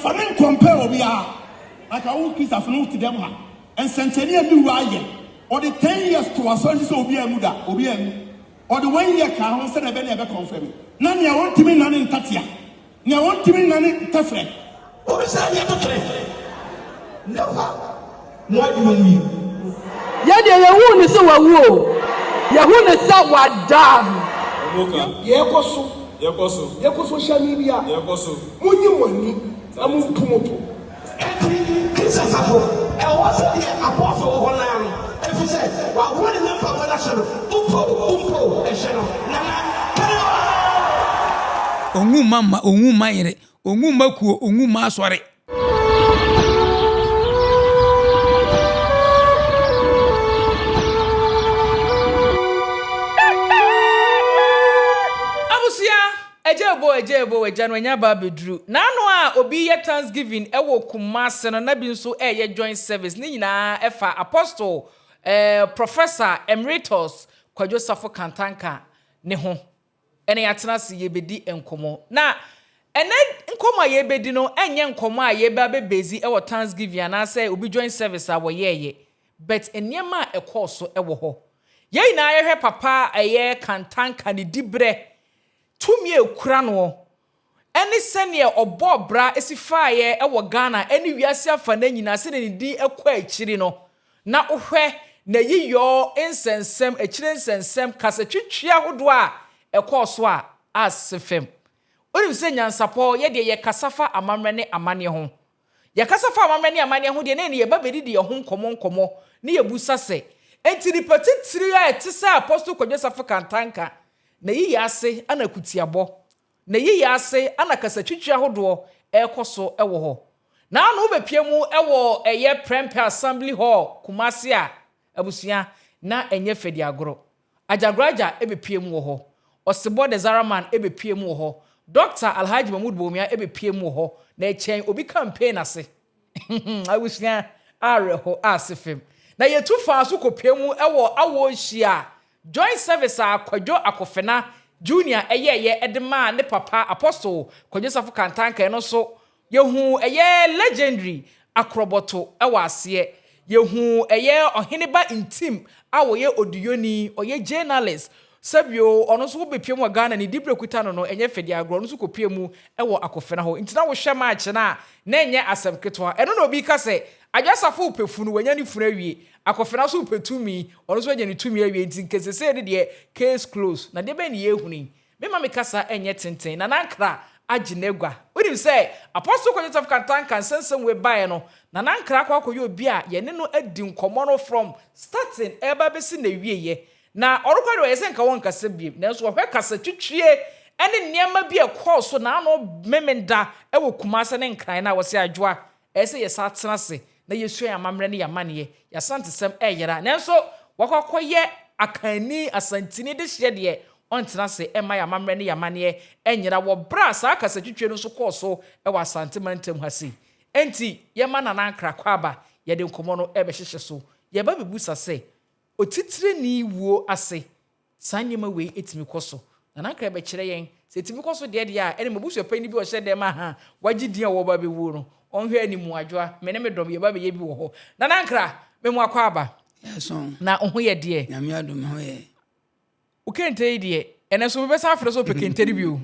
Yɛmfa no ncompare obiara. Like wo Christafo no wote dɛm ha. Nsɛnkyerɛnne a me wura ayɛ. Ɔde 10 years to asɔre so sɛ obiara anwu da. Obiara anwu. Ɔde one year kaa ho sɛnea ɛbɛyɛ na yɛbɛ confirm. Na nea ɔntumi nnane ntatea. Nea ɔntumi nnane ntɛfrɛ. Obi sɛ deɛ to twene. Never mo adwuma mu yi. Yɛn deɛ yɛhuu no sɛ wawu o, yɛhu no sɛ wada. Yɛkɔ so. Yɛkɔ social media. Monyi mo ani na montu mo to. Enti, Kristo asafo, ɛwɔ hɔ sɛdeɛ apɔstol wɔ hɔ no ara no, ɛfiri sɛ wɔahoa ne nan mpaboa no ahyɛ no, wopɛ o, wompɛ o, ɛhyɛ no. Nana, Kane oo! Onwu mma mma, onwu mma yere, onwu mma kuo, onwu mma asɔre. Abusua, Agya Ebo, Agya Ebo, Agya no anya aba abɛduru. N'ano a obi reyɛ Thanksgiving wɔ Kumasi no na bi nso reyɛ joint service. Ne nyinaa ɛfa Apostle eh, Professor Emeritus Kwadwo Safo Kantanka ne ho. Ɛnɛ yɛatena ase yɛrebɛdi nkɔmmɔ. Na ɛnɛ nkɔmmɔ a yɛrebɛdi no ɛnyɛ nkɔmmɔ a yɛreba abɛbezi wɔ Thanksgiving anaasɛ obi joint service a wɔyɛɛyɛ. But nneɛma a ɛkɔɔ so wɔ hɔ. Yɛn nyinaa yɛhwɛ papa a ɛyɛ Kantanka ne diberɛ Tumi a ɛkura noɔ ne sɛdeɛ ɔbɔɔ bra si faeɛ wɔ Ghana ne wiase afanaa nyinaa sɛdeɛ ne din kɔ akyiri no, na wohwɛ n'ayiyɔ nsɛnsɛm, akyire nsɛnsɛm, kasatwitwi ahodoɔ a ɛkɔɔ so a, ase fam. Wonim sɛ nyansapɔ, yɛdeɛ yɛkasa fa amammerɛ ne amanneɛ ho. Yɛkasa fa amammerɛ ne amanneɛ ho deɛ na ɛne yɛba bɛdidi yɛn ho nkɔmmɔ nkɔmmɔ ne yɛbusa sɛ, Enti nipa titire a ɛte sɛ Apostle Kwadwo Safo Kantanka N'ayiyɛ ase na akutiabɔ, n'ayiyɛ ase na kasatwitwi ahodoɔ rekɔ so wɔ hɔ. N'ano wobɛpue mu wɔ ɛyɛ Prempeh Assembly Hall, Kumasi a, abusua, na ɛnyɛ fɛdi agorɔ. Agyagoragya bɛpue mu wɔ hɔ. Ɔsebɔ The Zaraman bɛpue mu wɔ hɔ. Dɔkta Alhaji Mahmood Bawumia bɛpue mu wɔ hɔ. Na ɛkyɛn obi campaign ase. Abusua awerɛho ase fam. Na yɛtu faa so kɔpue mu wɔ Awohyia Joint service a Kwadwo Akofena Junior yɛeɛ de maa ne papa Apostle Kwadwo Safo Kantanka no nso, yɛhuu ɛyɛ legendary akorɔbɔto wɔ aseɛ. Yɛhuu ɛyɛ Ɔheneba Ntim a ɔyɛ oduyɔni, ɔyɛ journalist, sɛbio ɔno nso wobɛpue mu wɔ Ghana, ne diberɛ kuta no no, ɛnyɛ fɛdi agorɔ, ɔno nso kɔpue mu wɔ Akofena hɔ. Nti na wohwɛ match no a, na ɛnyɛ asɛm ketewa. Ɛno na obi ka sɛ, Adwo Asafo repɛ funu, wanya ne funu awie. Akofena nso repɛ tumi, ɔno nso anya ne tumi awie nti nka sesei no deɛ case close. Na deɛ bɛn ne yɛrehunu yi? Memma me kasa nyɛ tenten. Nana Ankrah agye n'agua. Wonim sɛ Apostle Kwadwo Tafo Kantanka nsɛnsɛm wei baeɛ no, Nana Ankrah akɔ akɔyɛ obi a yɛne no adi nkɔmmɔ no from starting ɛreba abɛsi n'awieɛ. Na ɔno koraa deɛ ɔyɛ sɛ nka ɔnkasa biom, nanso ɔhwɛ kasatwitwie ne nneɛma bi a ɛkɔɔ so n'ano Memenda wɔ Kumase ne Nkran no a, ɔse Adwoa, Ɛyɛ sɛ yɛsan tena ase na yesua yɛn amammerɛ ne yɛn amanneɛ. Yɛn Asantesɛm reyera. Nanso wakɔ akɔyɛ Akanni, Asanteni dehyeɛ deɛ, ɔntena ase mma yɛn amammerɛ ne yɛn amanneɛ nyera wɔ berɛ a saa kasatwitwie no nso kɔɔ so wɔ Asante mantam ha sei. Enti yɛma Nana Ankrah Kwaaba yɛde nkɔmmɔ no rebɛhyehyɛ so. Yɛreba abɛbusa sɛ, Otitireni wuo ase Saa nneɛma wei tumi kɔ so. Nana Ankrah bɛkyerɛ yɛn. Sɛ ɛtumi kɔ so deɛ deɛ a, ɛne m'abusuapanyin bi a ɔhyɛ dɛm a ha wagye din a wɔreba abɛwuo no, ɔnhwɛ anim adwoa, me ne me dɔm yɛba abɛyɛ bi wɔ hɔ. Nana Ankrah, me mo akwaaba. Yɛaso. Na wo ho yɛ deɛ? Nyame adom, me ho yɛ. Wo kente yi deɛ, ɛnɛ nso obi bɛsan afrɛ sɛ ɔpɛ kente no bi o.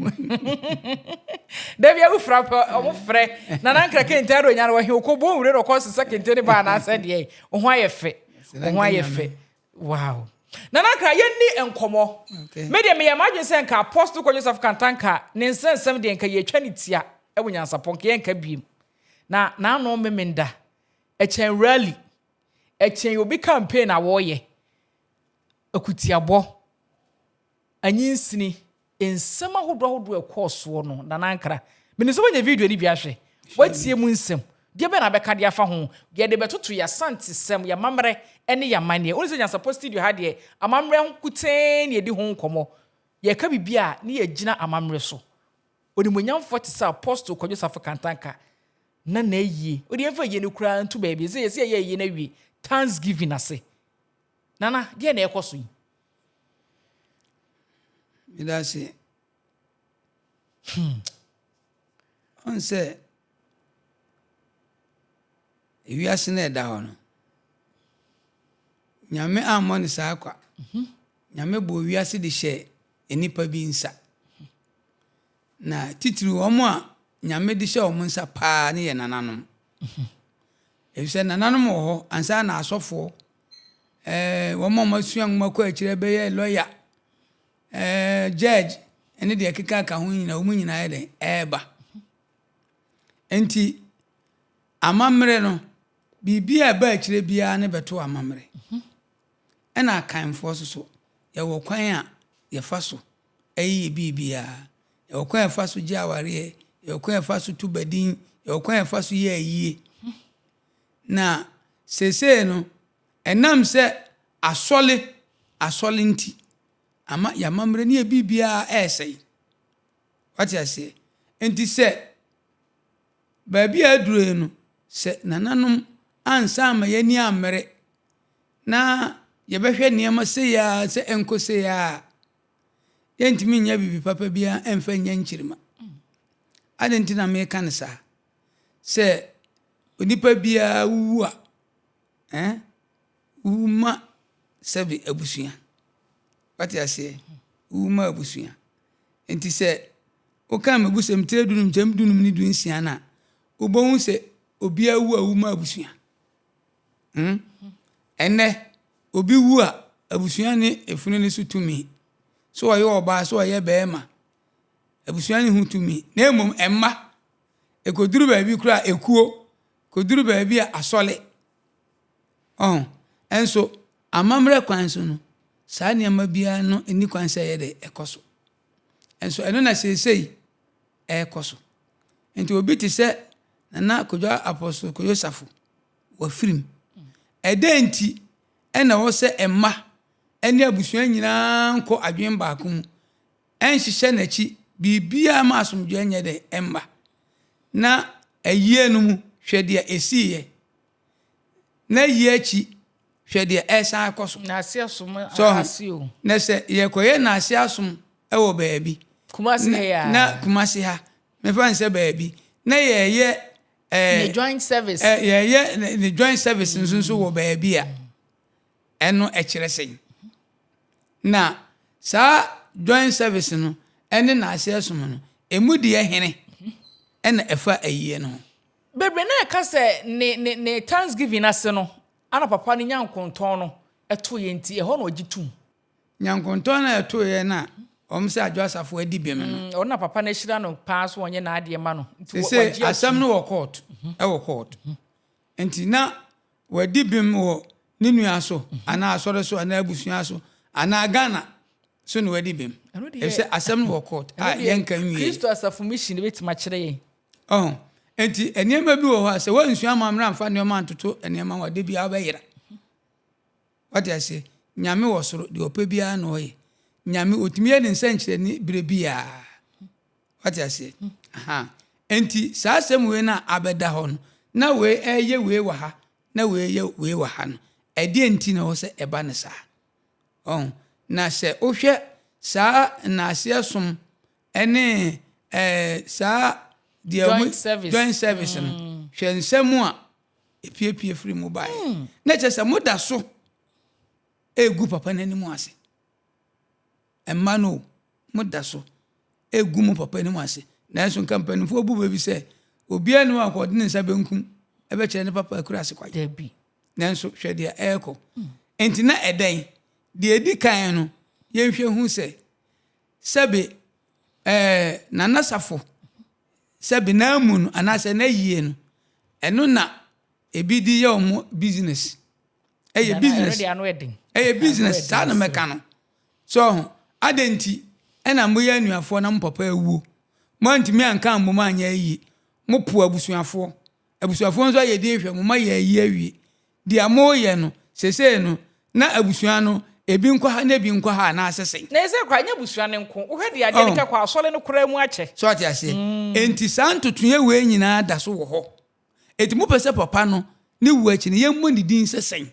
Da bi a wofira pɛ, ɔmo frɛ. Nana Ankrah kente ara onya no, ɔhe ɔkɔbɔ nwura na ɔkɔ sesa kente no ba anaasɛ deɛ? Wo ho ayɛ fɛ. Wo ho ayɛ fɛ. Wow. Nana Akra, yɛnni nkɔmmɔ. Okay. Me deɛ meyɛ m'adwene sɛ nka Apostle Kwadwo Safo Kantanka ne nsɛnsɛm deɛ nka yɛtwa ne tia wɔ nyansapɔ, nka yɛnka biem. Na n'ano memenda. Ɛkyɛn rally. Ɛkyɛn obi campaign a wɔreyɛ. Akutiabɔ. Anyinsini, nsɛm ahodoɔ ahodoɔ a ɛkɔɔ soɔ no, Nana Ankrah, menim sɛ woanya video no bi ahwɛ, woatie mu nsɛm, deɛ bɛn na wobɛka de afa ho? Yɛde bɛtoto yɛn Asantesɛm, yɛn amammerɛ ne yɛn amanneɛ. Wonim sɛ Nyansapɔ studio ha deɛ, amammerɛ ho kutee na yɛdi ho nkɔmmɔ. Yɛka biribi a, ne yɛgyina amammerɛ so. Onimuonyamfoɔ te sɛ Apostle Kwadwo Safo Kantanka, na n'ayie, wode yɛmfa ayie no koraa nto baabi, ɛsɛ sɛ yɛsɛ yɛyɛ ayie no awie, Thanksgiving ase. Nana, deɛn na ɛrekɔ so yi? Meda ase. Ɔn sɛ. Ewiase no a ɛda hɔ no, Nyame ammɔ no saa kwa. Nyame bɔɔ wiase de hyɛɛ nnipa bi nsa. Na titiriw wɔn a Nyame de hyɛ wɔn nsa paa no yɛ nananom. Efisɛ nananom wɔ hɔ ansa na asɔfoɔ, ɛɛ wɔn a wɔasua nwoma kɔ akyire bɛyɛ lɔya, ɛɛ judge ne deɛ ɛkeka ho nyinaa, wɔn nyinaa yɛ dɛn? Ɛreba. Enti amammerɛ no, biribi a ɛba akyire biara no bɛto amammerɛ. Ɛna Akanfoɔ nso so, yɛwɔ kwan a yɛfa so yɛ yɛ biribiara. Yɛwɔ kwan a yɛfa so gye awareɛ, yɛwɔ kwan a yɛfa so to badin, yɛwɔ kwan a yɛfa so yɛ ayie. Na seesei no, ɛnam sɛ asɔle asɔle nti, ama yɛn amammerɛ ne yɛ biribiara ɛresɛe. Wate aseɛ? Nti sɛ baabi a aduro yi no, sɛ nananom ansa ama yɛn ani ammere na yɛbɛhwɛ nneɛma sei ara sɛ ɛnkɔ sei ara a, yɛntumi nyɛ biribi papa biara mfa nnya nkyirimma. Adɛn nti na meka no saa? Sɛ onipa biara wuwu a, eh, wuwu ma sɛbe abusua. Wate aseɛ? Wuwu ma abusua. Nti sɛ woka mmebusɛm tire dunum nkyɛm dunum ne dunsia no a, wobɛhu sɛ obiara wu a wu ma abusua. Hmm? Ɛnnɛ, obi wu a, abusua ne efunu no so tumi. So ɔyɛ ɔbaa, so ɔyɛ bɛrima. Abusua ne ho tumi. Na mmom mma. Ekoduru baabi koraa ekuo, koduru baabi a asɔle. Ɔho. Ɛnso amammerɛ kwan so no, saa nneɛma biara no nni kwan sɛ ɛyɛ dɛ ɛkɔ so. Ɛnso ɛno na seesei ɛrekɔ so. Nti obi te sɛ Nana Kojo Apostle Kojo Safo, wafirim. Ɛdɛn nti na ɛwɔ sɛ mma ne abusua nyinaa nkɔ adwene baako mu nhyehyɛ n'akyi biribiara ma asomdwoeɛ nyɛ dɛ mma? Na ayie no mu, hwɛ deɛ ɛsiiɛ. Na ayie akyi, hwɛ deɛ ɛresan akɔ so. N'ase asom So ho? ase o. Na sɛ yɛkɔyɛ n'ase asom wɔ baabi, Kumasi ha yi ara. na Kumasi ha, mefa no sɛ baabi, na yɛyɛ ɛɛ. Ne joint service. Ɛ yɛyɛ ne ne joint service nso nso wɔ baabi a, ɛno ɛkyerɛ sɛn? Na saa joint service no ɛne n'ase asom no, emu deɛ hene ɛna ɛfa ayie no ho? Bebree na ɛka sɛ ne ne ne Thanksgiving ase no, ana papa no nyankontɔn no toeɛ nti ɛhɔ na ɔgye tom. Nyankontɔn no a ɛtoeɛ no a wɔn sɛ Adwo Asafo adi bem no. Ɔno na papa no ahyira no paa so ɔnyɛ n'adeɛ ma no nti Seesei wagye atom. asɛm no wɔ court, ɛwɔ court. Nti na wadi bem wɔ ne nua so anaa asɔre so anaa abusua so anaa Ghana so na wadi bem. Ɛno deɛ Efisɛ asɛm no wɔ court a ɛno deɛ yɛnka nwieɛ. Kristo Asafo Mission bɛtumi akyerɛ yɛn. Ɔho? Enti nneɛma bi wɔ hɔ a, sɛ woansua amammerɛ amfa nneɛma antoto nneɛma ho a, da biara wobɛyera. Wate aseɛ? Nyame wɔ soro, deɛ ɔpɛ biara na ɔyɛ. Nyame, ɔtumi yɛ ne nsɛnkyerɛnne berɛ biara. Wate aseɛ? Aha. Enti saa asɛm wei no a abɛda hɔ no, na wei ɛreyɛ wei wɔ ha, na wei reyɛ wei wɔ ha no, ɛdeɛn nti na ɛwɔ sɛ ɛba no saa? Ɔho? Na sɛ wohwɛ saa nnaaseɛ som ɛne ɛɛ saa deɛ wɔn Joint service. joint service no hwɛ nsɛm a epiepie firi mu baeɛ na kyerɛ sɛ moda so egu papa n'anim ase mma no o moda so egu mo papa anim ase nanso nka mpanimfoɔ bu bɛ bi sɛ obiara ni hɔ a nka ɔde ne nsa benkum ɛbɛkyerɛ ne papa akura ase kwan Dabi. nanso hwɛ deɛ ɛrekɔ nti na ɛdɛn deɛ edi kan no yɛnhwɛ hu sɛ Sɛbe ɛɛ n'anasafo, sɛbe n'amu no anaasɛ n'ayie no, ɛno na ebi de yɛ wɔn business. Ɛyɛ business. Ɛyɛ business saa na mɛka no. So ho, adɛn nti ɛna moyɛ anuafoɔ na mo papa awuo? Moantumi anka ammom anyɛ ayie. Mopo abusuafoɔ. Abusuafoɔ nso ayɛ din hwɛ mo ma yɛ ayi awie. Deɛ moreyɛ no sesei no na abusua no ebi nkɔ ha na ebi nkɔ ha anaasɛ sɛn? Na ɛsɛ koraa ɛnyɛ abusua no nko. Wohwɛ deɛ adeɛ no kɛ kɔ asɔre no koraa mu akyɛ. So ate aseɛ? Enti saa ntotoeɛ wei nyinaa da so wɔ hɔ. Enti mopɛ sɛ papa no ne wuo akyi no yɛmmɔ ne din sɛ sɛn?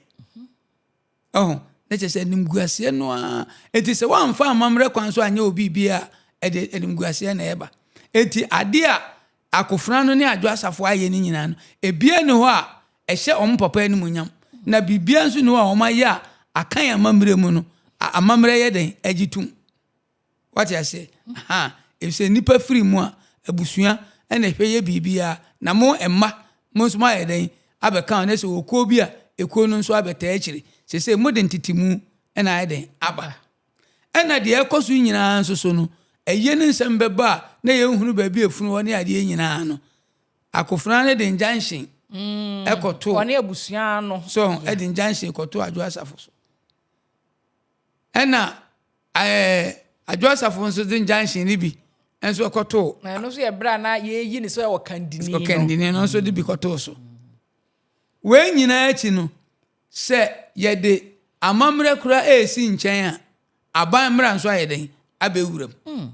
Ɔho, na kyerɛ sɛ animguaseɛ no ara. Enti sɛ woamfa amammerɛ kwan so anyɛ obi biribi a, ɛde animguaseɛ na ɛba. Enti adeɛ a akofena no ne adwo asafo ayɛ no nyinaa no, ebiara nni hɔ a Ɛhyɛ wɔn papa animuonyam. Na biribiara nso nni hɔ a wɔayɛ a Akan amammerɛ mu no, amammerɛ yɛ dɛn? Ɛgye tom. Wate aseɛ? Ahaa. Efisɛ nnipa firi mu a, abusua na ɛhwɛ yɛ biribiara. Na mo mma, mo nso moayɛ dɛn? Abɛka ho. Na sɛ wɔ kuo bi a, ekuo no nso abɛtaa akyire. Seesei mode ntetemu na ayɛ dɛn? Aba. Ɛna deɛ ɛrekɔ so nyinaa nso so no, ayie no nsɛm bɛba a na yɛnhunu baabi a efunu wɔ ne adeɛ nyinaa no, akofena no de injunction kɔtoo. Ɔne abusua no. So ho, ɛde injunction kɔtoo Adwo Asafo so. Ɛna ɛɛ Adwo Asafo nso de injunction no bi nso kɔtoo. Na ɛno nso yɛ berɛ a na yɛreyi ne sɛ ɔkandini no. Ɔkandini no nso de bi kɔtoo so. Wei nyinaa akyi no, Sɛ yɛde amammerɛ koraa resi nkyɛn a, aban mmara nso ayɛ dɛn? Abɛwura mu.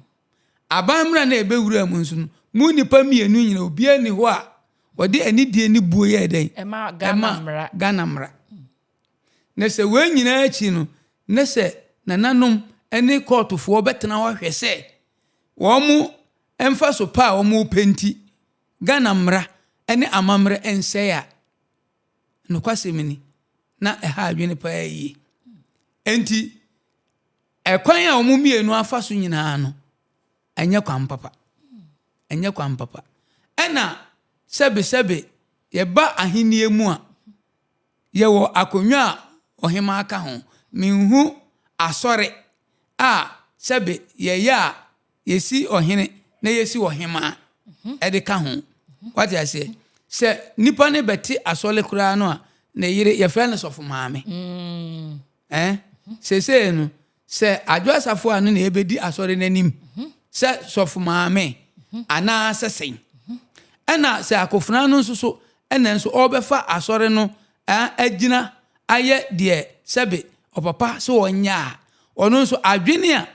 Aban mmara no a ɛbɛwura mu nso no, mo nnipa mmienu nyina obiara nni hɔ a ɔde anidie ne buo yɛɛ dɛn? Ɛma Ghana mmara. Ghana mmara. Na sɛ wei nyinaa akyi no, na sɛ nananom ne kɔɔtofoɔ bɛtena hɔ ahwɛ sɛ wɔn mfaso pa a wɔrepɛ nti, Ghana mmara ne amammerɛ nsɛe a, Nokwasɛm ni, na ɛha adwene paa yie. Enti, ɛkwan a wɔn mmienu afa so nyinaa no, ɛnyɛ kwan papa. Ɛnyɛ kwan papa. Ɛna sɛbesɛbe yɛba ahennie mu a, yɛwɔ akonnwa a ɔhemaa ka ho. Menhu asɔre a sɛbe yɛyɛ a Yɛsi ɔhene na yɛsi ɔhemaa de ka ho. Wate aseɛ? Sɛ nipa no bɛte asɔre koraa no a, ne yere yɛfrɛ no sɔfo maame. Mm. Eh? Seesei no, sɛ Adwo Asafo ano na ɛbɛdi asɔre no anim sɛ sɔfo maame anaasɛ sɛn. Ɛna sɛ akofena no nso so ɛna nso ɔrebɛfa asɔre no agyina ayɛ deɛ sɛbe ɔpapa sɛ ɔnyɛ a, ɔno nso adwene a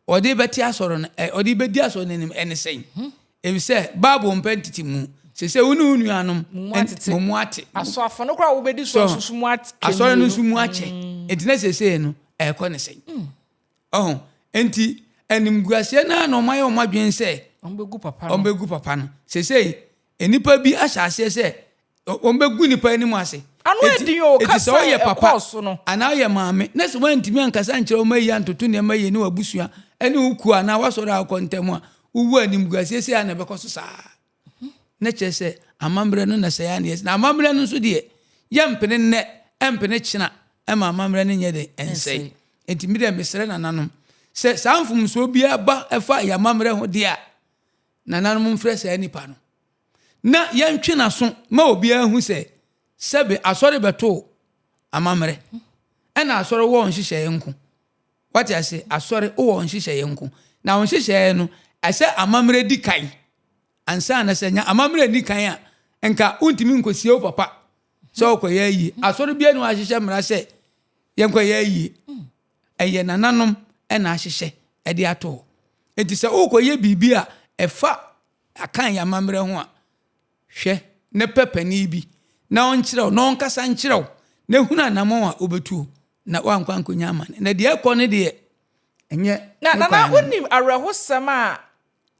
Ɔde bɛte asɔre no, ɛ, ɔde bɛdi asɔre no anim, ɛne sɛn? Efisɛ Bible mpɛ ntetemu. Seesei wo ne wo nuanom Mo mu atete. mo mu ate. Asɔafo no koraa a wobɛdi so So, nso so mu akyɛ asɔre no mmienu. nso mu akyɛ. Enti na seesei no, ɛrekɔ ne sɛn? Ɔho? Enti animguaseɛ no ara na wɔayɛ wɔn adwene sɛ Wɔbɛgu papa no. wɔbɛgu papa no. Seesei nnipa bi ahyɛ aseɛ sɛ Wɔbɛgu nnipa anim ase. Ano Enti, ɛden o, enti sɛ kasa woyɛ a papa ɛkɔɔ so no. anaa woyɛ maame na sɛ woantumi ankasa ankyerɛ wo mma yie antoto nneɛma yie ne w'abusua ne wo kuo anaa w'asɔre a wokɔ ntam a, wowu a animguaseɛ sei ara na ɛbɛkɔ so saa. Na kyerɛ sɛ amammerɛ no na sɛe ara na yɛsi. Na amammerɛ no nso deɛ, yɛmpene nnɛ, ɛmpene kyena ɛma amammerɛ no nyɛ dɛn? Ɛnsɛe. Enti me deɛ mesrɛ nananom sɛ saa mfomsoɔ biara ba ɛfa yɛn amammerɛ ho deɛ a, nananom mfrɛ saa nipa no. Na yɛntwe n'aso ma obiara nhu sɛ sɛbe asɔre bɛtoo amammerɛ. Ɛna asɔre wɔ nhyehyɛeɛ nko. Wate ase? Asɔre wɔ nhyehyɛeɛ nko. Na wo nhyehyɛeɛ no, ɛsɛ amammerɛ di kan. Ansa na sɛ nya amammerɛ nni kan a, nka wontumi nkɔsie wo papa sɛ ɔkɔyɛ ayie. Asɔre biara ni hɔ a ahyehyɛ mmara sɛ yɛnkɔyɛ ayie. Ɛyɛ nananom na ahyehyɛ de ato hɔ. Enti sɛ worekɔyɛ biribi a ɛfa Akan yɛn amammerɛ ho a, hwɛ na pɛ panin bi na ɔnkyerɛ wo, na ɔnkasa nkyerɛ wo, na hunu anammɔn a wobɛtuo na woankɔ ankɔnya amane. Na deɛ ɛkɔ no deɛ, ɛnyɛ Na ne Nana kwan no. wonim awerɛhosɛm a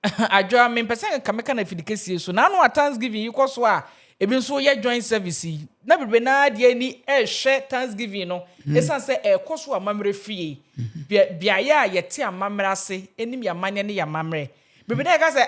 Adwoa mempɛ sɛ nka meka no afidi kɛsie so. Naano a Thanksgiving yi kɔ so a ebi nso yɛ joint service yi na bebree no ara de ani rehwɛ Thanksgiving no esiane sɛ ɛrekɔ so wɔ amammerɛ fie, beaeɛ a yɛte amammerɛ ase nim yɛn amanneɛ ne yɛn amammerɛ. Biribi na ɛka sɛ,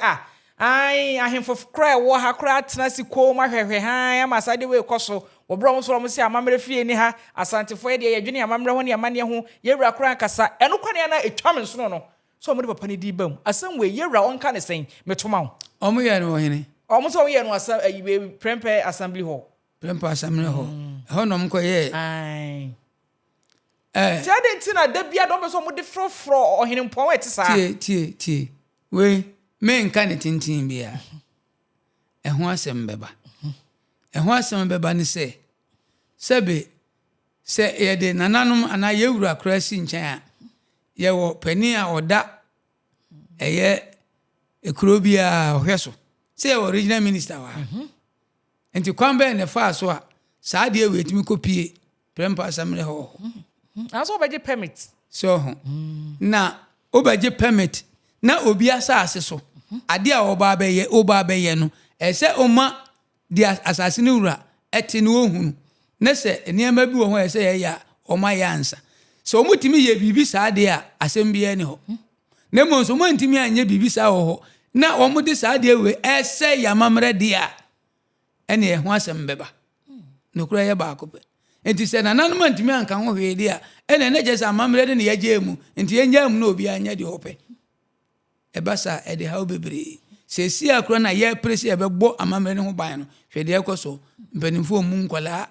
Ah, ae, ahemfo koraa a ɛwɔ ha koraa atena ase komm ahwɛhwɛ hann ama saa ade wei rekɔ so, wɔ berɛ a wɔn nso wɔn se amammerɛ fie nni ha, Asantefoɔ yɛ deɛ yɛdwene amammerɛ ho ne amanneɛ ho, yɛn wura koraa ankasa, ɛno koraa na ɛyɛ a na ɛtwa me nsono no, sɛ wɔde papa no din ba mu. Asɛm wei, yɛn wura ɔnka no sɛn? Meto ma wo. Wɔn yɛɛ no wɔ hene? Wɔn nso wɔn yɛɛ no asa, ayi, Prempeh Assembly Hall. Prempeh Assembly Hall. Ɛhɔ na wɔn kɔyɛɛ. Ae. Ɛɛ. Nti adɛn nti na da biara de wɔpɛ sɛ wɔde frɔfrɔ ɔhene mpɔn a ɛte saa? Tie, tie, tie. Wei, menka ne tenten biara. Ɛho asɛm bɛba. Ɛho asɛm bɛba ne sɛ, sɛbe sɛ yɛde nananom anaa yɛn wura koraa si nkyɛn a, yɛwɔ panin a ɔda ɛyɛ ekuro biara ɔhwɛ so. Sɛ yɛwɔ regional minister wɔ ha. Nti kwan bɛn na ɛfaa so a saa adeɛ wei tumi kɔpie Prempeh Assembly Hall hɔ? Nanso wobɛgye permit. So ho. Na wobɛgye permit na obi asase so adeɛ a wɔba abɛyɛ woba abɛyɛ no ɛsɛ woma deɛ asase no wura te na wɔhunu, na sɛ nneɛma bi wɔ hɔ a ɛsɛ sɛ yɛyɛ a, wɔayɛ ansa. Sɛ wɔtumi yɛ biribi saa deɛ a, asɛm biara nni hɔ. Na mmom sɛ wɔantumi anyɛ biribi saa wɔ hɔ, na wɔde saa adeɛ wei ɛresɛe yɛn amammerɛ deɛ a, ɛnneɛ ɛho asɛm bɛba. Nokorɛ yɛ baako pɛ. Nti sɛ nananom antumi anka ho hwee deɛ a, ɛnneɛ na kyerɛ sɛ amammerɛ no na yɛagyae mu, nti yɛngyae mu na obiara nyɛ deɛ ɔpɛ. Ɛba saa a, ɛde haw bebree. Seesei ara koraa na yɛrepere sɛ yɛbɛbɔ amammerɛ no ho ban no, hwɛ deɛ ɛrekɔ so. Mpanimfoɔ mmu nkwadaa.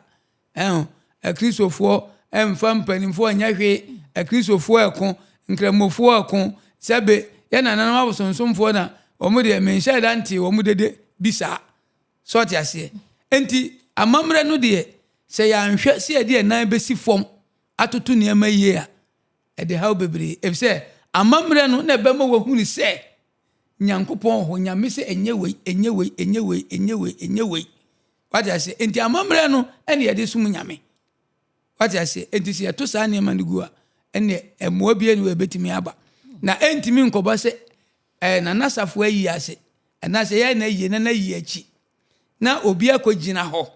Ɛho, Akristofoɔ mfa mpanimfoɔ nyɛ hwee. Akristofoɔ reko, Nkramofoɔ reko. Sɛbe, yɛn nananom abosonsomfoɔ na wɔn deɛ, menhyɛɛ da ntee wɔn dede bi saa. So ɔte aseɛ? Enti, amammerɛ no deɛ, sɛ yɛanhwɛ sɛ yɛde yɛn nan bɛsi fam atoto nneɛma yie a, Ɛde haw bebree, efisɛ amammerɛ no na ɛbɛma wahunu sɛ Nyankopɔn wɔ hɔ, Nyame sɛ ɛnyɛ wei, ɛnyɛ wei, ɛnyɛ wei, ɛnyɛ wei, ɛnyɛ wei. Wate aseɛ? Enti amammerɛ no ɛna yɛde som Nyame. Wate aseɛ? Enti sɛ yɛto saa nneɛma no gu a, ɛnneɛ mmoa biara ni hɔ a ɛbɛtumi aba. Na ɛntumi nkɔba sɛ ɛɛ Nana Safo ayi ase, anaasɛ yɛyɛ n'ayie na n'ayi akyi, na obi akɔgyina hɔ.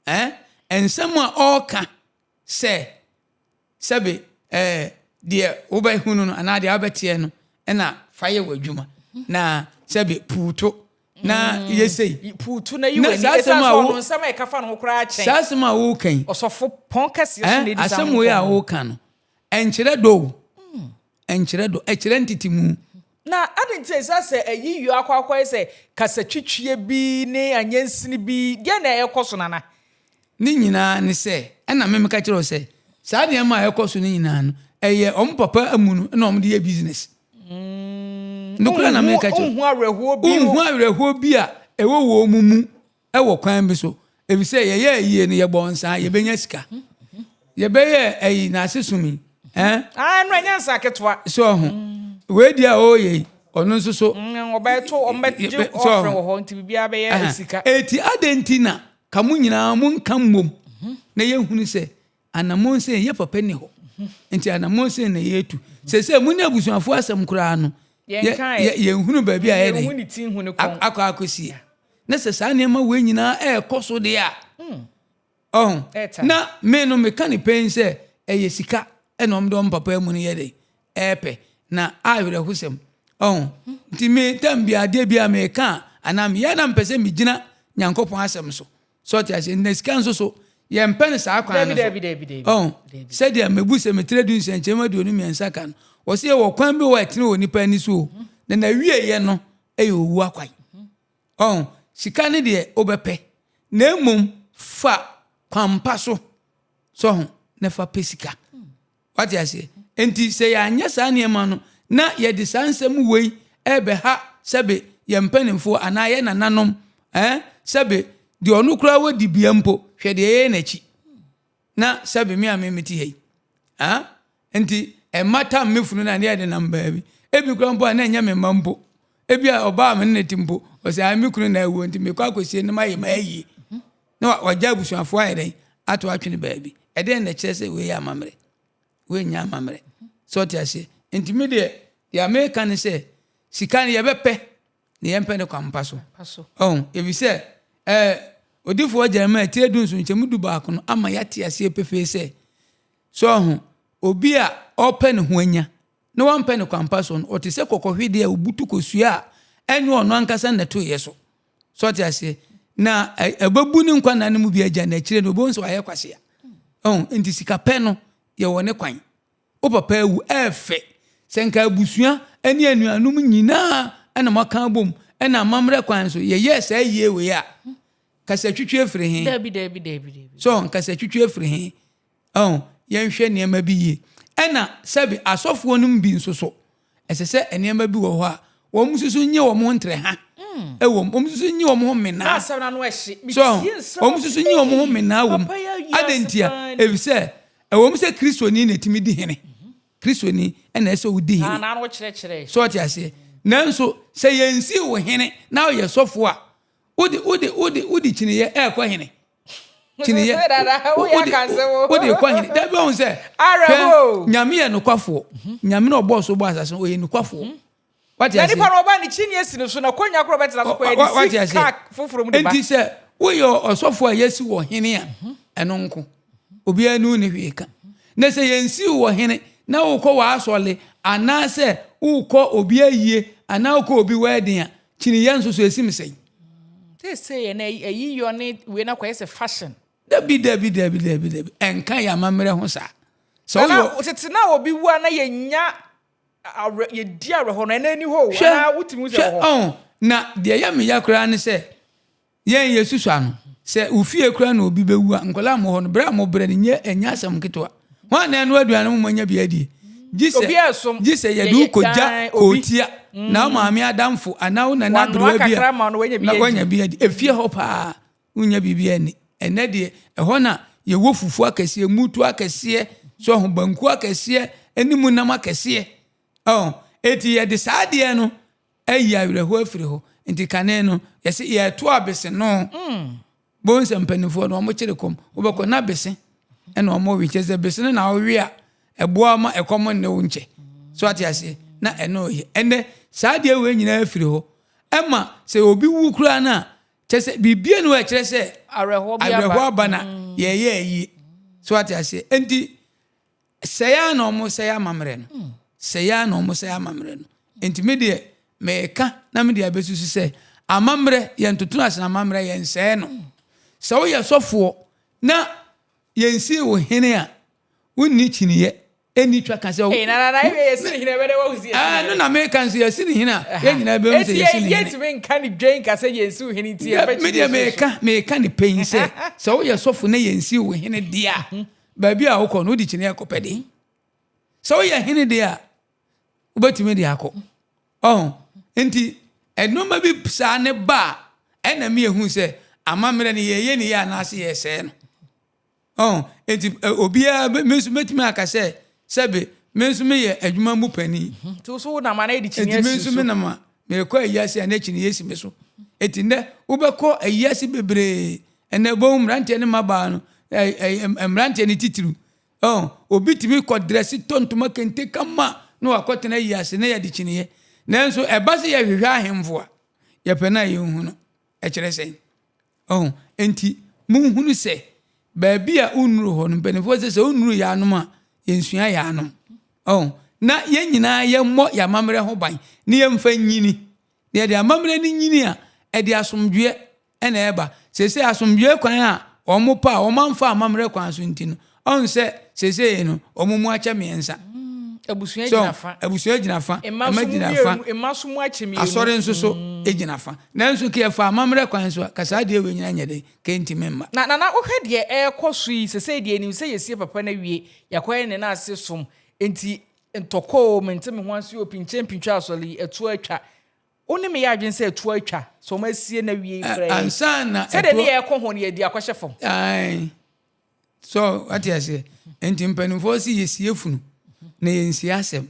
Ɛɛ nsɛm a ɔreka sɛ sɛbe ɛɛ deɛ wobɛhunu no anaa deɛ wobɛteɛ no na fa yɛ w'adwuma na sɛbe puuto na mm. yɛ sei. Puuto na yi w'ani ɛsan sɛ ɔno nsɛm a ɛka fa ne ho koraa kyɛn. Saa asɛm a woka yi. Ɔsɔfo pɔn kɛseɛ so na edi saa asɛm wei a woka no ɛnkyerɛ dɔ o hmm. ɛnkyerɛ dɔ ɛkyerɛ ntetemu. Na adi nti ɛsɛ sɛ ɛyi yɔ akɔ akɔyɛ sɛ kasatwitwie bi ne anyɛnsini bi deɛ na ɛkɔ so nana. Ne nyinaa ne sɛ, ɛna me meka kyerɛ wo sɛ, saa nneɛma a ɛkɔ so no nyinaa no, ɛyɛ wɔn papa amu no na wɔde yɛ business. Mm, Nokorɛ na meka kyerɛ wo. Wonhu awerɛhoɔ bi. Wonhu awerɛhoɔ bi a ɛwɔ wɔn mu mu wɔ kwan bi so. Efisɛ yɛyɛ ayie no, yɛbɔ nsaa, yɛbɛnya sika. Yɛbɛyɛ ayi n'ase som yi. Eh? Ah, ɛno ɛnyɛ nsa ketewa. So ɔho. Wei deɛ a ɔreyɛ yi, ɔno nso so. Mm, ɔbɛto, ɔmbɛgye ɔfrɛ wɔ hɔ, nti biribiara bɛyɛ sika. Eti adɛn nti na Ka mo nyinaa monka mmom na yɛnhunu sɛ anammɔn sei yɛ papa nni hɔ nti anammɔn sei na yɛretu. Seesei mo ne abusuafoɔ asɛm koraa no yɛnhunu baabi a ɛyɛ dɛn akɔ akɔsie. Na sɛ saa nneɛma wei nyinaa ɛrekɔ so deɛ a, ɔho na me no meka ne pɛn sɛ ɛyɛ sika ɛna wɔn de wɔn papa mu no yɛ dɛn ɛrepɛ na awerɛhosɛm ɔho nti me tam bi adeɛ bi a meka a anaa meyɛ na mpɛ sɛ megyina Nyankopɔn asɛm so sɛ ɔte aseɛ na sika nso so yɛmpɛ no saa kwan no so ɔho sɛdeɛ mebu sɛ metrɛ du nsɛnkyɛm 23 ka no wɔ sɛ yɛwɔ kwan bi wɔ ɛtene wɔ nipa ani so o na nawieɛ no ɛyɛ owu akwan ɔho sika no deɛ wobɛpɛ na mmom fa kwampa so sɛ ho na fa pɛ sika Wate aseɛ? Enti sɛ yɛanyɛ saa nneɛma no na yɛde saa nsɛm wei rebɛha sɛbe yɛn mpanimfoɔ anaa yɛn nananom, ɛɛ, sɛbe deɛ ɔno koraa wɔ dibea mpo, hwɛ deɛ yɛyɛ n'akyi. Na sɛbe me a me mete ha yi, ah, nti ɛmma tam me funu no a ne yɛde nam baabi. Ebi koraa mpo a na ɛnyɛ me mma mpo. Ebi a ɔbaa me ne ne te mpo, ɔsɛ ah, me kunu na awuo nti mekɔ akɔsie no mayɛ m'ayie. Na wagya abusuafoɔ ayɛ dɛn ato atwene baabi. Ɛdeɛn na ɛkyerɛ sɛ wei yɛ amammerɛ? Wei nyɛ amammerɛ. Sɛ ɔte aseɛ? Nti me deɛ, deɛ meka ne sɛ, sika no yɛbɛpɛ na yɛmpɛ ne kwampa so. Ɔho, ɛfiri sɛ, ɛɛ, odifoɔ Jeremiah tire 17 nkyɛmu 11 no ama yɛate aseɛ pefee sɛ, sɛ ɔho, obi a ɔpɛ ne ho anya na wampɛ ne kwampa so no, ɔte sɛ kɔkɔhwedeɛ a ɔbutu kosua a ɛnyɛ ɔno ankasa na ɛtoeɛ so. So ɔte aseɛ? Na ɛbɛbu ne nkwa nna no mu bi agya na akyire no ɔbɛhu sɛ wayɛ kwasea. Ɔho, nti sika pɛ no yɛwɔ ne kwan. Wo papa awu, ɛɛfɛ. Sɛ nka abusua ne anuanom nyinaa na moaka abom na amammerɛ kwan so yɛyɛɛ saa yie wei a, kasatwitwi afiri he? Dabi, dabi, dabi, dabi. So kasatwitwi afiri he? Ɔho, yɛnhwɛ nneɛma bi yie. Ɛna sɛbe asɔfoɔ no mu bi nso so, ɛsɛ sɛ nneɛma bi wɔ hɔ a, wɔn nso so nye wɔn ho ntrɛha wɔ mu, wɔn nso so nye wɔn ho mmenaa. So wɔn nso so nye wɔn ho mmenaa wɔ mu. Adɛn ntia? Efisɛ ɛwɔ mu sɛ Kristoni na ɛtumi di hene. Kristoni na ɛsɛ sɛ odi hene. So ɔte aseɛ? Nanso sɛ yɛnsii wo hene na woyɛ sɔfoɔ a, wode wode wode wode kyiniiɛ ɛrekɔ hene. Kyiniiɛ wode wode kɔ hene. Dabi ɔhu sɛ hwɛ Nyame yɛ nokwafoɔ. Nyame na ɔbɔɔ so bɔɔ asase no ɔyɛ nokwafoɔ. Wate Na aseɛ? nipa no ɔba ne kyiniiɛ si ne so na konya korɔ bɛtena so kɔ Wate yɛde si aseɛ? kaa foforɔ mu de ba. Enti sɛ. Woyɛ ɔsɔfo a yɛasi wo ɔhene a, ɛno nko. Obiara ne wo nni hwee ka. Na sɛ yɛnsii wo ɔhene na wokɔ w'asɔre anaasɛ wokɔ obi ayie anaa wokɔ obi wɛɛden a, kyiniiɛ nso so ɛsim sɛn? Seesei ɛnɛ ayiyɔ ne wei no akɔyɛ sɛ fashion. Dabi, dabi, dabi, dabi, dabi. Ɛnka yɛn amammerɛ ho saa. Sɛ Nana, woyɛ. Tete na obi wu a na yɛnya awerɛ, yɛdi awerɛhoɔ no, ɛnɛ ɛni hɔ o, Hwɛ, anaa wotumi hu sɛ hwɛ, ɛwɔ hɔ? ɔn, na deɛ ɛyɛ me ya koraa ne sɛ, yɛn yɛsusua no, sɛ wo fie koraa na obi bɛwu a, nkwadaa a mowɔ hɔ no, berɛ a mobrɛ no, nyɛ, ɛnyɛ asɛm ketewa. Hwan na ɛnoa aduane ma moanya bi adie? Gye sɛ, Obiara som, gye sɛ yɛde wo yɛyɛ kɔgya dan, obi. kootia, na wo maame adamfo anaa wo nana Wanoa aberewa bi a, kakra ma no, wanya bi na adi. wanya bi adi. Efie hɔ paa, Wonnya biribiara nni. Ɛnnɛ deɛ, ɛhɔ na yɛwɔ fufuo akɛseɛ, mutuo akɛseɛ, so ho banku akɛseɛ, ne mu nam akɛseɛ. Oh, enti yɛde saa adeɛ no ayi awerɛhoɔ afiri hɔ. Nti kane no, yɛse yɛreto abese no. Bohu sɛ mpanimfoɔ no, wɔkyere kɔm. Wobɛkɔ na bese ɛna wɔwe. Kyerɛ sɛ bese no na wowe a, ɛboa ma ɛkɔm nne wo nkyɛ. So ate aseɛ? Na ɛno yɛ. Ɛnnɛ, saa adeɛ wei nyinaa afiri hɔ. Ɛma sɛ obi wu koraa no a, Kyerɛ sɛ, biribiara nni hɔ a ɛkyerɛ sɛ awerɛhoɔ aba na yɛreyɛ ayie. So wate aseɛ? Enti, sɛe ara na wɔsɛe amammerɛ no. Sɛe ara na wɔsɛe amammerɛ no. Enti me deɛ, meka na mede abɛsusu sɛ, amammerɛ, yɛntoto no ase na amammerɛ, yɛnsɛe no. Sɛ woyɛ sɔfoɔ na yɛnsii wo hene a, wonni kyiniiɛ. Ɛnni twa ka sɛ. Ee, na na na ebi yɛsi ne hene ɛbɛdɛ wahu si yɛsi ne hene. Ɛno na meka nso yɛsi ne hene a yɛn nyinaa bɛhu sɛ yɛsi ne hene. Eti yɛntumi nka ne dwen nka sɛ yɛnsi wo hene nti yɛmfa Me deɛ meka meka ne pɛn sɛ sɛ woyɛ sɔfo na yɛnsi wo hene deɛ a baabi a wokɔ no wode kyiniiɛ kɔpɛ de. Sɛ woyɛ hene deɛ a wobɛtumi de akɔ. Ɔho nti nneɛma bi saa ne ba a ɛna mi ehu sɛ amammerɛ no yɛyɛ ne yɛ anaasɛ yɛsɛɛ no. Ɔho, enti obiara, me nso mɛtumi aka sɛ, sɛbe, me nso meyɛ adwuma mu panin. Nti wo nso wo nam a na yɛde kyiniiɛ Enti me asi nso so. me nam a, merekɔ ayiase a na kyiniiɛ si me so. Enti nnɛ, wobɛkɔ ayiase bebree, ɛnnɛ wobɛhu mmeranteɛ ne mmabaa no, ɛ, ɛ, mmeranteɛ no titiriw. Ɔho, obi tumi kɔ drɛse tɔ ntoma kente kama na wakɔtena ayiase na yɛde kyiniiɛ. Nanso ɛba sɛ yɛhwehwɛ ahemfo a, yɛpɛ no a yɛnhu no. Ɛkyerɛ sɛn? Ɔho, enti monhunu sɛ baabi a wonnuru hɔ no, mpanimfoɔ sɛ sɛ wonnuru yɛanom a, yɛnsua yɛanom. Ɔho, na yɛn nyinaa yɛmmɔ yɛn amammerɛ ho ban na yɛmfa nyini. Na yɛde amammerɛ no nyini a, ɛde asomdwoeɛ na ɛba. Seesei asomdwoeɛ kwan a wɔpɛ a wɔamfa amammerɛ kwan so nti no, ɔhu sɛ seesei no wɔn mu akyɛ mmiɛnsa. Abusua So, gyina fa. abusua gyina fa, Mma mma nso mu gyina fa, mmienu, mma nso mu akyɛ mmienu. asɔre nso so gyina fa. Nanso nka yɛfa amammerɛ kwan so a, ka saa adeɛ wei nyinaa nyɛ dɛn? Ka ɛntumi mma. Na Nana wohwɛ deɛ ɛrekɔ so yi sesei deɛ yɛnim sɛ yɛsie papa no awie, yɛakɔyɛ ne nan ase som, enti ntɔkwa oo, mente me ho ase oo, pinkyɛ mpintwa asɔre yi, ɛtoɔ atwa. Wo ne me yɛ adwene sɛ ɛtoɔ atwa, sɛ wɔn asie no awie yi koraa yi, Ansa na sɛdeɛ ne ɛtoɔ. yɛrekɔ ho no yɛadi akɔhyɛ fam. Ae. So wate aseɛ? Nti mpanimfoɔ se yɛsie funu na yɛnsie asɛm.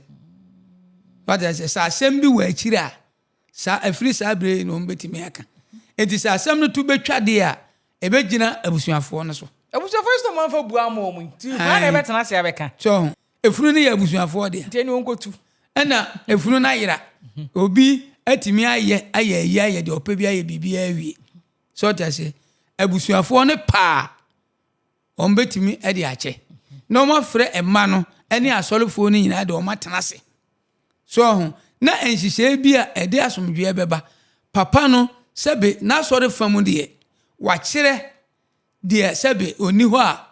Wate aseɛ? Sɛ asɛm bi wɔ akyiri a, saa ɛfiri saa berɛ yi na wɔbɛtumi aka. Nti sɛ asɛm no to bɛtwa deɛ a, ɛbɛgyina abusuafoɔ no so. Abusuafoɔ yi sɛ wɔn amfa bua ama wɔn yi, nti hwan na ɛbɛtena ase abɛka? So ho, efunu no yɛ abusuafoɔ dea. Nti ɛne wɔn kɔtu. Ɛna efunu no ayera. Obi atumi ayɛ ayɛ ayi ayɛ deɛ ɔpɛ bi ayɛ biribiara awie. So ɔte aseɛ? Abusuafoɔ no paa wɔn bɛtumi de akyɛ. Na wɔn afrɛ mma no ne asɔrefoɔ no nyinaa de wɔn atena ase. So ɔho? Na nhyehyɛe bi a ɛde asomdwoeɛ bɛba. Papa no, sɛbe n'asɔre fa mu deɛ, wakyerɛ deɛ sɛbe ɔnni hɔ a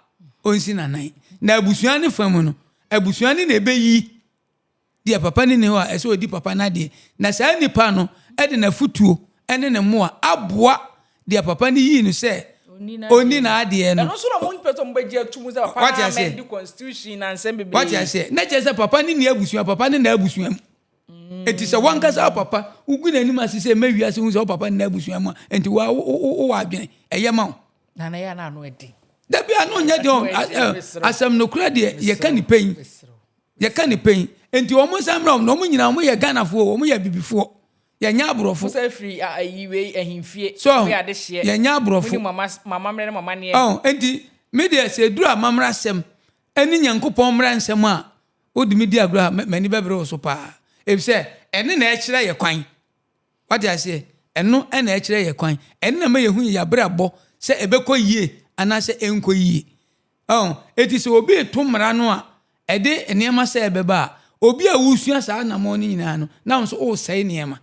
ɔnsi n'anan. Na abusua no fa mu no, abusua no na ɛbɛyi deɛ papa no nni hɔ a, ɛsɛ ɔdi papa no adeɛ. Na saa nipa no de n'afotuo ne ne mmoa aboa deɛ papa no yii no sɛ ɔnni n'adeɛ no. Ɛno nso na wɔn mpɛ sɛ wɔbɛgye atum sɛ papa no amend constitution na nsɛm bebree. Wate aseɛ? Na kyerɛ sɛ papa no nni abusua, papa no nna abusua mu. Enti sɛ wankasa wo papa, wogu n'anim ase sɛ mma wiase hu sɛ wo papa nna abusua mu a, enti wa wowɔ adwene, ɛyɛ ma wo. Na na ɛyɛ na ano ɛden. Dabi ano nyɛ den asɛm nokorɛ deɛ yɛka ne pɛn. Yɛka ne pɛn. Enti wɔn nsa mmra wɔn na wɔn nyinaa wɔn yɛ Ghanafoɔ wɔn yɛ abibifoɔ. Yɛnyɛ aborɔfo. Musa firi ayi wei ahemfie. So Mo yɛ adehyeɛ. yɛnyɛ aborɔfo. Mo ni mo ama mo amammerɛ ne mo amanneɛ. Ɔn enti me deɛ sɛ eduru amammerɛ asɛm ɛne Nyankopɔn mmra nsɛm a wode me di agorɔ a m'ani bɛbere wo so paa. Efisɛ ɛne na ɛkyerɛ yɛ kwan. Wate aseɛ? Ɛno na ɛkyerɛ yɛ kwan. Ɛno na ɛma yɛhu yɛn abrabɔ. sɛ ɛbɛkɔ yie anaasɛ ɛnkɔ yie. Ɔho? Enti sɛ obi reto mmara no a ɛde nneɛma sɛɛ bɛba a, obi a wosua saa anammɔn no nyinaa no, na wo nso woresɛe nneɛma.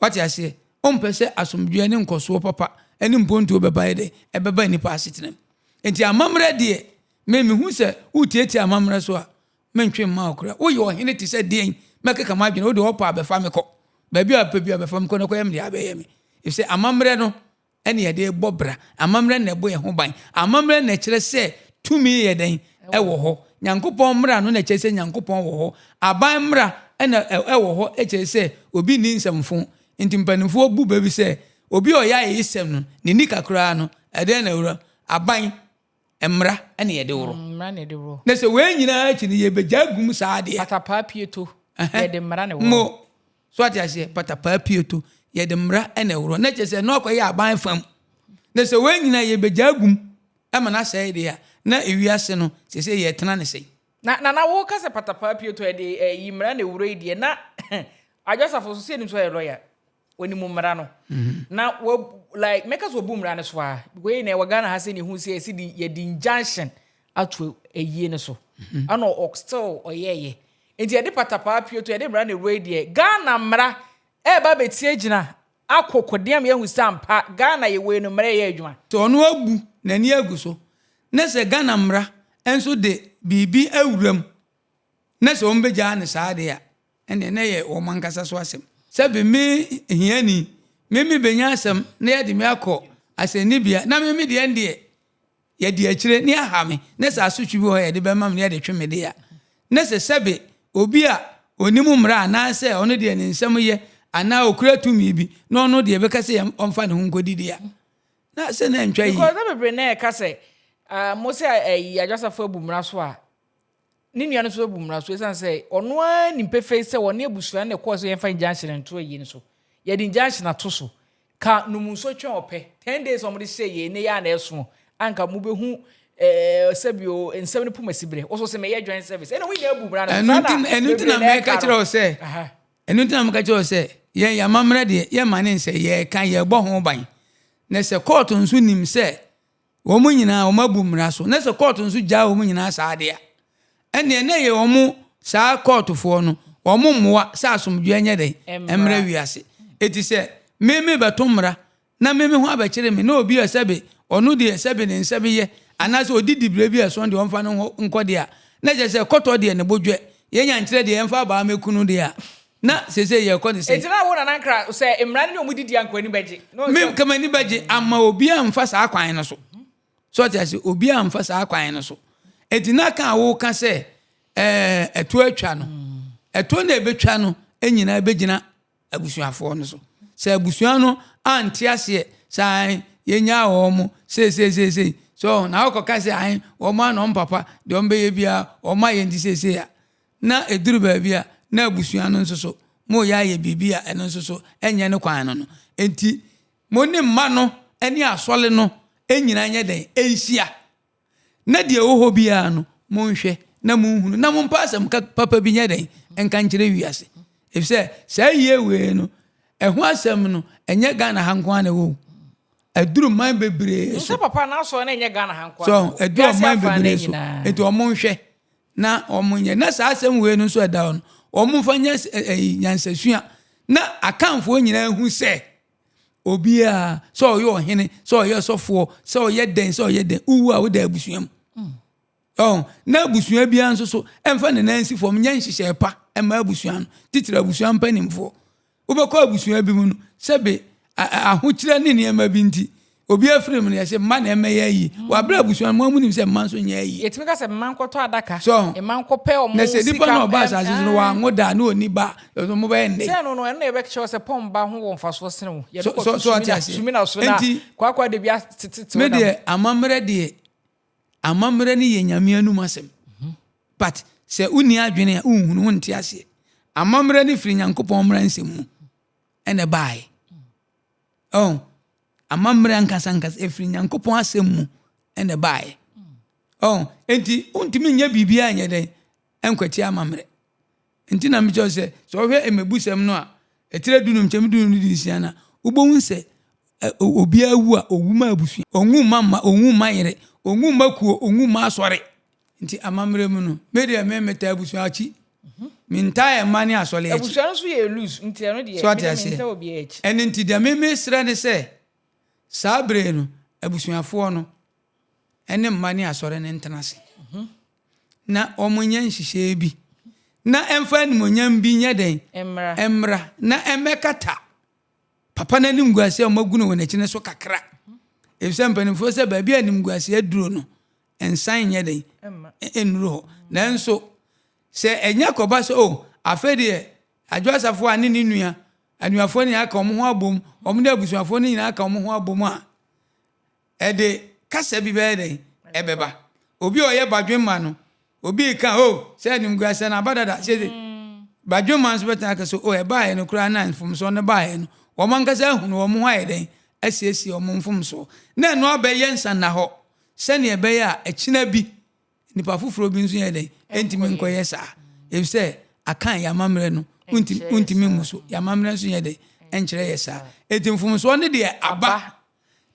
Wate aseɛ? Wompɛ sɛ asomdwoeɛ ne nkɔsoɔ papa ne mpontuo bɛba yɛ dɛn? Ɛbɛba nnipa asetena mu. Enti amammerɛ deɛ, me mehu sɛ woretiatia amammerɛ so a, mentwe mma wo koraa. Woyɛ ɔhene te sɛ deɛn? Mɛkeka m'adwene, wo deɛ ɔpɛ a bɛfa me kɔ. Baabi a wopɛ biara bɛfa me kɔ na kɔyɛ me deɛ abɛyɛ me. Ɛfiri sɛ amammerɛ no na yɛde rebɔ bra. Amammerɛ na ɛbɔ yɛn ho ban. Amammerɛ na ɛkyerɛ sɛ tumi yɛ dɛn? Ɛwɔ hɔ. Nyankopɔn mmara no na ɛkyerɛ sɛ Nyankopɔn wɔ hɔ. Aban mmara na ɛwɔ hɔ kyerɛ sɛ obi nni nsɛmfo. Nti mpanimfoɔ bu bɛ bi sɛ, obi a ɔyɛ ayeyisɛm no, ne nika koraa no, ɛdɛn na ɛwura? Aban mmara na yɛde worɔ. Mmara na yɛde worɔ. Na sɛ wei nyinaa akyi no yɛbɛgya agu mu saa deɛ. Patapaa pieto, yɛde mmara na ɛworɔ. Mo, so ate aseɛ, patapaa pieto, yɛde mmara na ɛworɔ. Na kyerɛ sɛ ɛno akɔyɛ aban fam. Na sɛ wei nyinaa yɛbɛgya agu mu ma no asɛe deɛ a, na ewiase no seesei yɛretena no sɛn? Na Nana woka sɛ patapaa pieto yɛde ɛyi mmara na ɛworɔ yi deɛ, na Adwo Asafo nso sɛ yɛnim sɛ ɔyɛ lɔya. Onim mmara no. Na wa like mɛka sɛ obu mmara no so a. Because yɛn nyinaa wɔ Ghana ha sɛ ne hu sɛ yɛsi de yɛde injunction ato ayie no so. Ɛna ɔ still ɔyɛɛyɛ. Nti yɛde patapaa pie to yɛde mmara na ewura yi deɛ Ghana mmara ɛɛba abɛtia gyina akɔ kodeɛ ama yɛahu sɛ ampa Ghana yɛ wei no mmara ɛyɛ adwuma. Sɛ ɔno abu n'ani agu so na sɛ Ghana mmara nso de biribi awura mu na sɛ wɔbɛgyaa no saa deɛ a, ɛnneɛ na ɛyɛ wɔn ankasa so asɛm. Sɛbe me hiani, me mebɛnya asɛm na yɛde me akɔ asɛnnibea, na me me deɛ ndeɛ yɛdi akyire na yɛaha me, na sɛ asotwe bi wɔ hɔ a yɛde bɛma me na yɛde twe me deɛ a, na sɛ sɛbe obi a ɔnim mmara anaasɛ ɔno deɛ ne nsɛm yɛ anaa ɔkura tumi bi na ɔno deɛ bɛka sɛ ɔmfa ne ho nkɔdi deɛ a, na sɛ na ɛntwa yie. Because na bebree na ɛka sɛ, ah, mo sɛ ayi adwasafo abu mmara so a, Ne nua no nso abu mmara so esiane sɛ ɔno ara nim pefee sɛ wɔne abusua no na ɛkɔɔ sɛ yɛmfa injunction nto ayi no so. Yɛde injunction ato so. Ka nom nsuo twɛn ɔpɛ. Ten days a wɔde hyɛɛ yɛn nnɛ yi ara na ɛso a anka mobɛhu eh, sɛbio nsɛm no poma siberɛ. Wo so sɛ meyɛ joint service. Ɛna wɔn nyinaa abu mmara no so. Ɛno Saa nti na ɛno nti bebree na na mɛka ɛka kyerɛ no. wo sɛ Aha. ɛno nti na meka kyerɛ wo sɛ yɛn yɛn amammerɛ deɛ yɛmma ne nsɛ yɛka yɛbɔ ho ban. Na sɛ kɔɔto nso nim sɛ Wɔn nyinaa wɔabu mmara so. Na sɛ kɔɔto nso gyaa wɔn nyinaa saa de a, ɛnneɛ na ɛyɛ wɔn saa kɔɔtofoɔ no, wɔn mmoa sɛ asomdwoeɛ nyɛ dɛn? Mmra wiase. Enti sɛ me mebɛto mmara na me me ho abɛkyere me na obi a sɛbe ɔno deɛ sɛbe ne nsa bi yɛ anaasɛ ɔdi diberɛ bi a ɛsɔn deɛ ɔmfa no ho nkɔ deɛ a, na kyerɛ sɛ kɔtɔ deɛ ne bo dwɛ, yɛnya nkyerɛ deɛ yɛmfa abaa mmɛku no deɛ a, na seesei yɛrekɔ ne sɛn? Enti na wo Nana Nkra, sɛ mmara no ne wɔn didi a, nka w'ani bɛgye? Na Me, ɔsɛ. nka m'ani bɛgye ama obiara amfa saa kwan no so. So ɔte ase? Obiara amfa saa kwan no so. Enti na ka a woka sɛ ɛɛ ɛtoɔ atwa no, ɛtoɔ na ɛbɛtwa no nyinaa bɛgyina abusuafoɔ no so. Sɛ abusua no ante aseɛ sɛ ae yɛnyaa wɔn mo seeseiseesei, so na wokɔka sɛ ae wɔn a na wɔn papa deɛ wɔn bɛyɛ biara wɔn ayɛ nti seesei a, na ɛduru baabi a na abusua no nso so moreyɛ ayɛ biribi a ɛno nso so ɛnyɛ ne kwan no no. Enti mo ne mma no ne asɔre no nyinaa nyɛ dɛn? Ɛnhyia. Na deɛ ɛwɔ hɔ biara no, monhwɛ na monhunu na mompa asɛm papa bi nyɛ dɛn? Nka nkyerɛ wiase. Ɛfisɛ saa yie wei no, ɛho asɛm no, ɛnyɛ Ghana ha nko ara na ɛwɔ o. Aduru man bebree so. Sɛ papa n'asɔre no ɛnyɛ Ghana ha nko ara. So aduru ɔman bebree so. Nti wɔn nhwɛ na wɔn nyɛ. Na saa asɛm wei no nso ɛda hɔ no, wɔn mfa nyɛ ɛyi nyansasua na Akanfoɔ nyinaa hu sɛ obiara sɛ ɔyɛ ɔhene, sɛ ɔyɛ sɔfoɔ, sɛ ɔyɛ dɛn, sɛ ɔyɛ dɛn, wowu a woda abusua mu. Ɔn, na abusua biara nso so ɛmfa ne nan nsi fam nyɛ nhyehyɛe pa mma abusua no, titiri abusua mpanimfoɔ. Wobɛkɔ abusua bi mu no, sɛbe ahokyerɛ ne nneɛma bi nti, obi afiri mu no, yɛse mma na ɛmmɛyɛ ayie. Wɔabrɛ abusua no, mo ara monim sɛ mma nso nyɛ ayie. Yɛtumi ka sɛ mma nkɔtɔ adaka, So, mma nkɔpɛ wɔn na sɛ nipa sika. no a ɔba asase so no, wanwo da a, na ɔnni ba a, ɛno mobɛyɛ no dɛn? Sɛ ɛno no, ɛno na yɛbɛkyerɛ wo sɛ pɔn ba ho wɔ mfasoɔ sene wo. Yɛde So, kɔto so, so ɔte sumina, aseɛ? sumina so na Enti, kwaakwa da bi atetetew me nam. deɛ, amammerɛ deɛ, Amammerɛ no yɛ Nyame anum asɛm. But sɛ wonni adwene a, wonhunu, wonte aseɛ. Amammerɛ no firi Nyankopɔn mmara nsɛm mu ɛna ɛbaeɛ. Oh, amammerɛ ankasa ankasa ɛfiri Nyankopɔn asɛm mu ɛna ɛbaeɛ. Oh, enti wontumi nyɛ biribiara nyɛ dɛn ɛnkwati amammerɛ. Nti na mekyerɛ sɛ sɛ wohwɛ mmebusɛm no a, ɛtire dunum nkyɛmu dunum ne dunsia no a, wobɛhu sɛ Obiara wu a, owu ma abusua. Onwu mma mma, onwu mma yere, onwu mma kuo, onwu mma asɔre. Nti amammerɛ mu no, me deɛ me metaa abusua akyi. Mentaa mma ne asɔre akyi. Abusua no nso yɛ loose, nti ɛno deɛ, So ate me deɛ aseɛ? mentaa obiara akyi. Ɛno nti deɛ me mesrɛ ne sɛ, saa bere no, abusuafoɔ no ne mma ne asɔre no ntena ase na wɔnyɛ nhyehyɛɛ bi na ɛmfa animuonyam bi nyɛ dɛn? Mmra na ɛmmɛkata papa no animguaseɛ a wɔagu no wɔ n'akyi no so kakra. Efisɛ mpanimfoɔ sɛ baabi a animguaseɛ aduro no, nsan nyɛ dɛn? Nnuru hɔ. Nanso sɛ ɛnya kɔba sɛ o, oh, afei deɛ Adwo Asafo a ne ne nua anuafoɔ no nyinaa ka wɔn ho abom, wɔn ne abusuafoɔ no nyinaa ka wɔn ho abom a, ɛde kasa bi bɛyɛ dɛn? Ɛbɛba. Obi a ɔyɛ badwemma no, obi reka, oh, sɛ animguasɛ no aba dada, sɛ badwemma nso bɛtena aka sɛ, oh, ɛbaeɛ no koraa na mfomsoɔ no baeɛ no, wɔn ankasa ahunu wɔn ho ayɛ dɛn? Asiesie wɔn mfomsoɔ. Na ɛno abɛyɛ nsannahɔ sɛnea ɛbɛyɛ a ɛkyena bi nipa foforɔ bi nso yɛ dɛn? Ɛntumi nkɔyɛ saa. Efisɛ akan yɛn amammerɛ no, wontumi mmu so. Yɛn amammerɛ nso nyɛ dɛn? Ɛnkyerɛ yɛ saa. Enti mfomsoɔ no deɛ aba.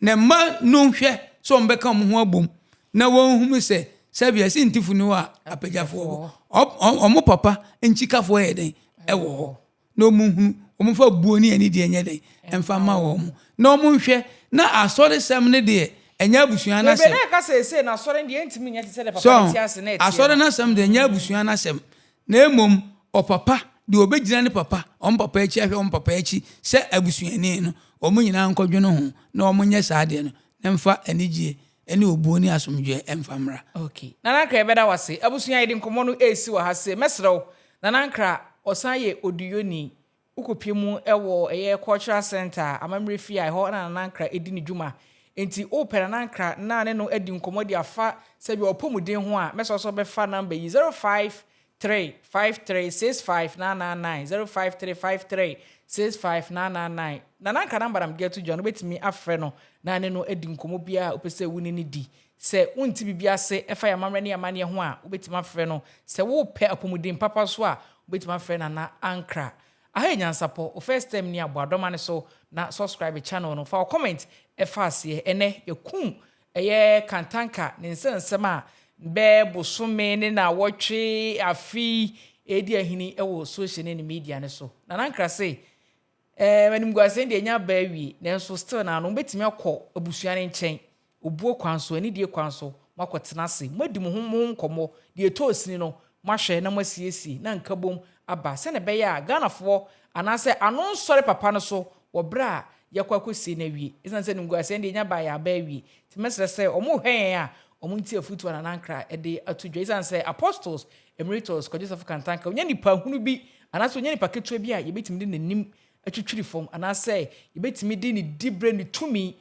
Na mma no nhwɛ sɛ wɔbɛka wɔn ho abom na wɔnhunu sɛ sɛbi ɛse ntifo ni hɔ a apagyafoɔ wɔ hɔ. Wɔn papa nkyikafoɔ yɛ dɛn? Ɛwɔ hɔ. Na wɔn nhunu, wɔn mfa buo ne anidie nyɛ dɛn? Ɛmfa mma wɔn. Na wɔn nhwɛ na asɔresɛm no deɛ ɛnyɛ abusua no Bebree asɛm. na ɛka seesei no asɔre no deɛ ɛntumi nyɛ te sɛ deɛ papa So no te ase na ɛteɛ asɔre no. no asɛm deɛ ɛnyɛ abusua no asɛm. Na mmom ɔpapa, deɛ ɔbɛgyina ne papa, wɔn papa akyi ahwɛ wɔn papa akyi sɛ abusuani no, wɔn nyinaa nkɔdwene ho na wɔnyɛ saa adeɛ no, na ɛmfa anigyeɛ ne obuo ne asomdwoeɛ mfa mmra. Ok. Nana Ankrah yɛbɛda wo ase. Abusua yɛde nkɔmmɔ no resi wɔ ha sei. Mɛsrɛ wo, Nana Ankrah ɔsan yɛ oduyɔni. Wokɔpue mu wɔ ɛyɛ Cultural Centre a, Amammerɛ Fie a, ɛhɔ na Nana Ankrah di ne dwuma. Enti wopɛ Nana Ankrah na ne no adi nkɔmmɔ de afa sɛdeɛ ɔpɔmuden ho a, mɛsrɛ wo sɛ wobɛfa number yi, 05 353 65 999, 05 353 65 999. Nana Ankrah number na mede ato dwa no, wobɛtumi afrɛ no na ne no adi nkɔmmɔ biara a wopɛ sɛ wo ne no di. Sɛ wonte biribi ase ɛfa yɛn amammerɛ ne yɛn amanneɛ ho a, wobɛtumi afrɛ no. Sɛ wopɛ apɔmuden papa nso a, wobɛtumi afrɛ Nana Ankrah. Aha yɛ Nyansapɔ, wo first time ni a, bɔ adɔma no so na subscribe channel no. Fa wo comment fa aseɛ. Ɛnnɛ, yɛakum ɛyɛ Kantanka ne nsɛnsɛm a bɛɛ bosome ne naawɔtwe, afe yi ɛredi ahini wɔ social ne ne media no so. Nana Ankrah se, Ɛɛm animguaseɛ deɛ ɛnya aba awie, nanso still naa no mobɛtumi akɔ abusua no nkyɛn, obuo kwan so, anidie kwan so, moakɔtena ase, moadi mo ho mo ho nkɔmmɔ, deɛ ɛtɔɔ sini no moahwɛ na moasiesie na nkabom aba sɛdeɛ ɛbɛyɛ a Ghanafoɔ anaasɛ ano nsɔre papa no so wɔ berɛ a yɛakɔ akɔsie no awie. Ɛsiane sɛ animguaseɛ no deɛ ɛnya baeɛ a aba awie nti mɛsrɛ sɛ wɔrehwɛ yɛn a wɔntie afotuo a Nana Ankrah de ato dwa ɛsiane sɛ Apostles Emeritus Kwadwo Safo Kantanka, ɔnyɛ nipa hunu bi anaasɛ ɔnyɛ nipa ketewa bi a yɛbɛtumi de n'anim atwitwiri fam anaasɛ yɛbɛtumi de ne diberɛ, ne tumi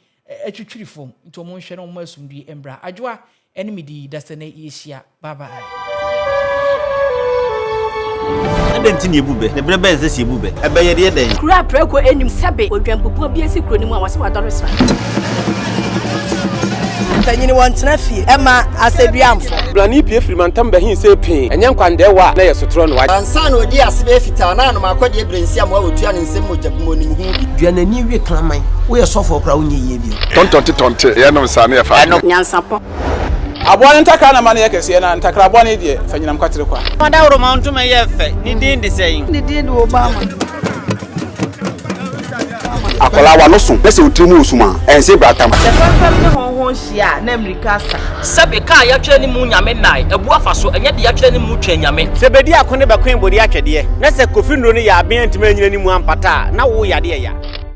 atwitwiri fam. Nti wɔn nhwɛ na wɔn asomdwie mbra. Adwoa ɛne me di dasɛ nɛ yɛhyia. Bye bye. Adɛn nti na yebu bɛ? Na bere bɛn na ɛsɛ sɛ yebu bɛ? Ɛbɛ yɛ deɛ dɛn? Kuro a prako nnim sɛbe odwanbubuo bi asi kuro no mu a wɔse wadɔre sra. Mpanyini wɔntena fie ɛma asɛduamfo. Blani pue firi mantam bɛhe see pee, ɛnyɛ nkwandɛɛwa a na ɛyɛ sotorɔ na wagye. Ansa na odii ase bɛyɛ fitaa na anom akɔdeɛ berɛ nsi amoa wɔtua ne nsam mogya gu mu onim ho bi. Dua n'ani we kraman. Woyɛ sɔfoɔ koraa wonyɛ yie bio. Tɔntɔnte tɔnte, yɛnom saa na yɛfa adeɛ. Nyansapɔ. Aboa no ntakra na ma no yɛ kɛseɛ, na ntakra bɔne deɛ, fa nyinam kwatere kwa. Ɔdawuroma ntoma yɛ fɛ, ne din de sɛn? Ne din de Obama. Akwadaa w'ano so na sɛ wo tiri mu wɔ sum a, ɛnse bratam. Sɛ fɛmfɛm ne hɔnhɔn hyia a, na mmirika asa. Sɛbe ka a yɛatwerɛ ne mu Nyame nnae, abu afa so, ɛnyɛ deɛ yɛatwerɛ ne mu Twɛn Nyame. Sɛ bedi ako ne bɛkoe bode atwɛdeɛ, na sɛ Kofi nnuro no yɛ aben antumi anyina ne mu ampata a, na wo yadeɛ ya.